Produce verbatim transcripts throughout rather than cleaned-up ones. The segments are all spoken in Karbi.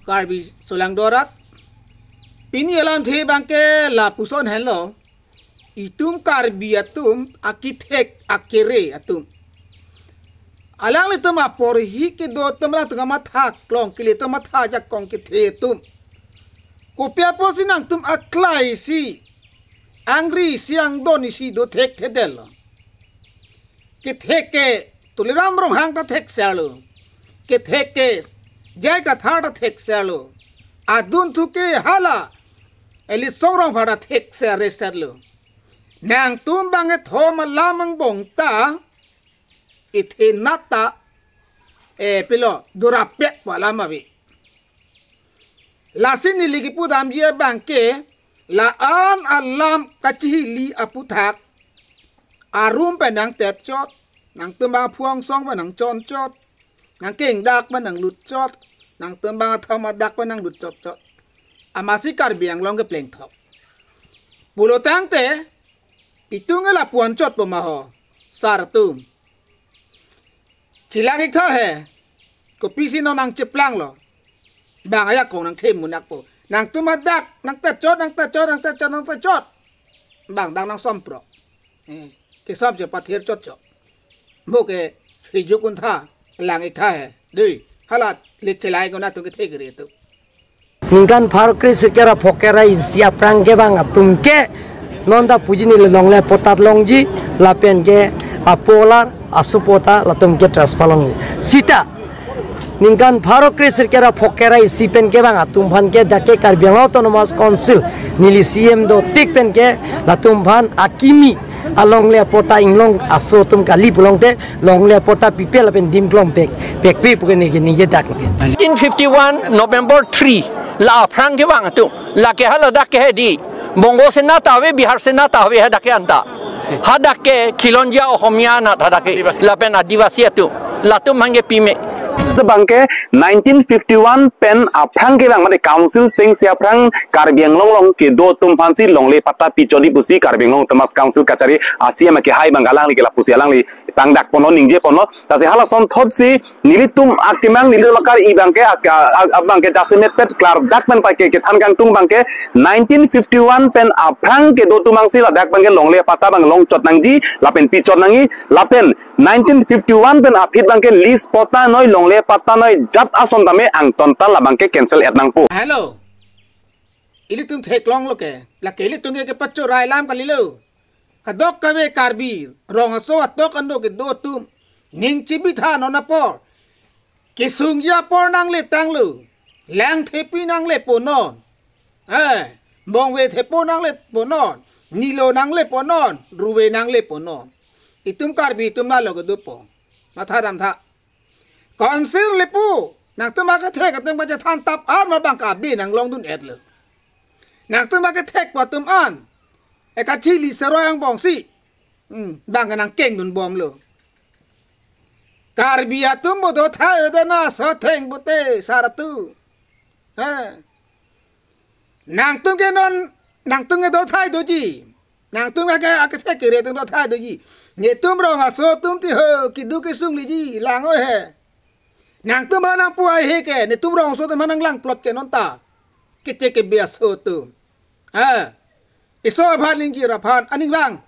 Karbi Solangdo arat, pini alamthe abangke lapuson henlo, itum Karbi atum akethek akere atum. Alanglitum aporhi kedo atum, alangtum kamatha klong kele atum, matha jakong kethe atum. Kopi apotsi nangtum aklai si, angri si, angdon isi do thekthedetlo. Kethek ke Tuliram Ronghang ta thekserlo. Kethek ke J I Kathar ta thekserlo. Adunthu ke hala Elitsong Rongphar ta thekser reserlo. Nangtum abang ethom alam angbong ta ithe nata, eh, pilo, durapek pu alam ave. Lasi neli kipudamji abangke, la-an alam kachihili aputhak, arum pen nangtetchot, nangtum abang aphu angsong pen nangchonchot, nangkengdak pen nanglutchot, nangtum abang athom adak pen nanglutchotchot. Amatsi Karbi Anglong keplengthok. Pulotangte, itum ke lapu-anchotpo ma ho, sar atum. Chelang-iktha he, kopisi non nangcheplanglo. Bang ajakong nangklemdun-akpo. Nangtum adak, nangtetchot, nangtetchot, nangtetchot, nangtetchot. Bang dang nangsomprok. Eh, kesom chepathirchotchot. Mo ke hijuk untha, lang-iktha he. Dei, hala le chelai ko nangtum kethekre atum. Ningkan pharo kre sirkep ra phongkep ra isi aphrang kevang atum ke non ta puji, neli longle patta longji, lapen ke apo alar asopo ta latum ke transfer longji. Sita ningkan pharo kre sirkep ra phongkep ra isi pen kevang atum aphan ke dak ke Karbi Anglong Autonomous Council, neli C M dotik pen ke latum aphan akimi alongle apatta inglong aso atum kali pulote longle apatta pipe lapen dim klong pek, pekpe pu ke neli ke ningjedak lapen. Nineteen fifty-one November three, la aphrang kevang atum, lake haladak ke hedi, Bongo Sena ta ave, Bihar Sena ta ave, hadak ke anta. Hadak ke Khilonjia Ohomia anat hadak ke, lapen Adivasi atum, latum aphan ke pime. Labangke nineteen fifty-one pen aphrang kevang, mane council chengsi aphrang Karbi Anglong along kedo atum aphansi longle patta pichotji pusi Karbi Anglong Autonomous Council kachari a C M akehai abang alangli ke lapusi alangli pangdakponlo, ningjeponlo. Lasi halason thotsi nelitum akemang, nelitum akari abangke, ak-, ak-, abangke jasemetpet klardak pen paike kethan kangtung abangke nineteen fifty-one pen aphrang kedo atum aphansi ladak abangke longle patta abang longchot nangji, lapen pichot nangji, lapen nineteen fifty-one pen aphi abangke lease patta noi, longle patta noi, jat ason tame angton ta labangke cancel-et nangpo. Hello. Ilitum theklonglo ke. Lake ilitum ke kepachorai alam kalilo. Kadokave Karbi rong aso atok ando kedo atum ning chibitha non apor. Kesungji apor nangletanglo. Langthepi nangleponon. Eh, bongve thepo nangleponon. Nilo nangleponon. Ruve nangleponon. Itum Karbi atum nalo kedopo. Matha damtha. Council le pu, nangtum akethek atum kachethan tap an ma bang kabe nanglongdun-etlo. Nangtum akethek pu atum an, e kachili seroi angbongsi, hmm, bang nangkengdunbomlo. Karbi atum bodo thai ode na sotheng bote sar atum. Eh. Nangtum ke non, nangtum ke do thai doji. Nangtum ke, ke, akethek kere atum do thai doji. Netum rong aso atum ti ho, keduk kesung liji, lang oi he. Nangtum aphan nangpu ai he ke, netum rong aso atum aphan nanglang plot ke non ta. Kete ke be aso atum. Ha. Iso aphan lingkir aphan, aning bang.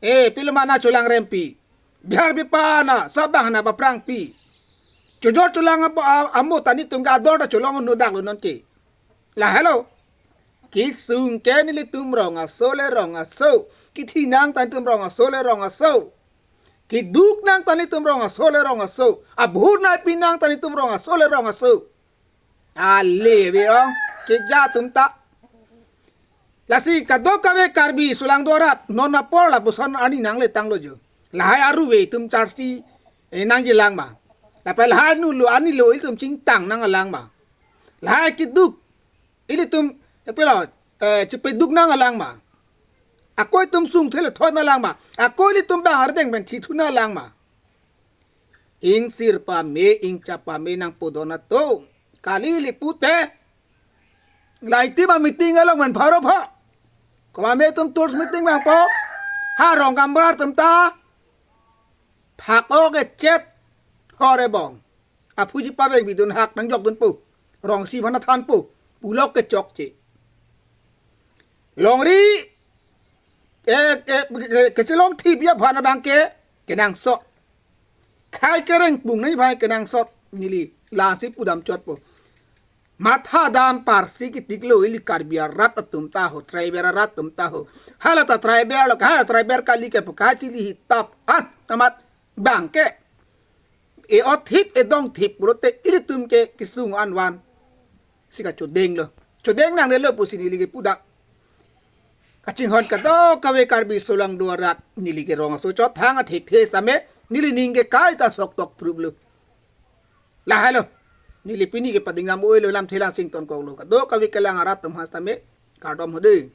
Eh, pilomana cholang rempi. Bihar bipana, sabang na baprangpi. Chojor cholang abo, a-, amo ta netum ke ador ta cholong nu daklo non ke. La hello. Kesung ke nelitum rong aso le rong aso. Kethi nang ta netum rong aso le rong aso. Keduk nang ta netum rong aso le rong aso. Abhur naipi nang ta netum rong aso le rong aso. Ale ve ong. Keja atum ta. Lasi kadokave Karbi Solangdo arat. Non apor lapuson arni nangletanglo jo. Lahai aruve itum charsi, eh, nangjilang ma. Lapen lahai nulo anilo itum chingtang nanglang ma. Lahai keduk ilitum, eh, pelo, eh, chepeduk nanglang ma. Ako itum sungthe le thot nanglang ma. Ako ilitum bang ardeng pen thithu nanglang ma. Ingsir pame, ingchap pame nangpudun atum. Kali le pute. La itum a-meeting along pen pharo pha. Komat atum tours meeting bang po. Ha rong kamrar atum ta. Phak-ok e chet. Hore bong. Aphuji pabeng bidun hak nangjokdunpo. Rongsi aphan thanpo, pulo ke chokche. Longri, eh, eh, ke-, kechelong thip ya aphan abang ke, kenangsot. Khei kereng pungnei aphan kenangsot neli, lasi pudam chotpo. Matha dam parsi kitiklo ili Karbi arat atum ta ho, tribal arat atum ta ho. Hala ta tribal lo, hala tribal kali ke pu kachili hi tap, ah, amat abang ke. E-o thip, edong thip pulote ilitum ke kesung anvan si kachodenglo. Chodeng nangnelo pusi neli ke pudam. Kachinghon kadokave Karbi solangdo arat neli ke rong aso chothang athekthe sitame neli ning ke kaita sok tok pruplo. Lahelo. Neli pini ke padingam oilo, lamthe lang sington koklo. Kadokave kelang arat atum aphan sitame kardom ho dei.